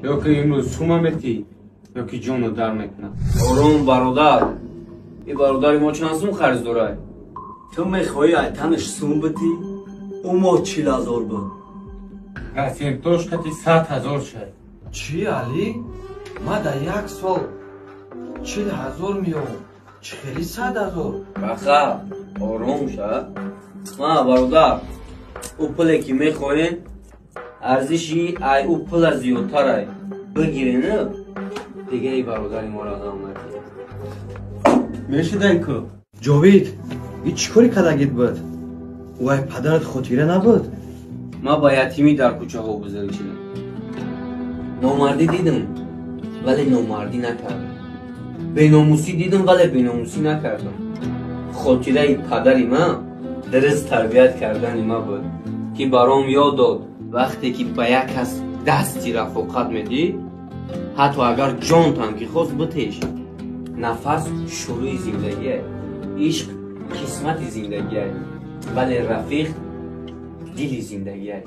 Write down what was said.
Ё ки имрӯз сума метӣ, ё ки ҷону дар мекунам. Ором, бародар. И бародари мо чанд сум қарз дорад? Ту мехоҳӣ айтанаш сум битӣ? Ӯ мо 40 000 буд. Расентош қати 100 000 шад. Чӣ, Алӣ? Ма дар як сол 40 000 меёвам, чӣ хели 100 000? Баха, ором ша. Ма, бародар, ӯ пуле ки мехоҳем, арзиши ай ӯ пула зиёдтарай. Бигирен, дигаи бародари моро ғам накунед. Мешидай ку. Ҷовид, и чӣ кори кардагит буд? Ӯ ай падарат хотира набуд? Ман ба ятимӣ дар кӯчаҳо бузург шудам. Номардӣ дидам, вале номардӣ накардам. Беномусӣ дидам, вале беномусӣ накардам. Хотираи падари ман дуруст тарбият кардани ман буд, ки баром ёд дод: вақте ки ба як кас дасти рафоқат медиҳӣ, ҳатто агар ҷонтам ки хост, битеш. Нафас шурӯи зиндагие, ишқ қисмати зиндагие, вале рафиқ дили зиндагие.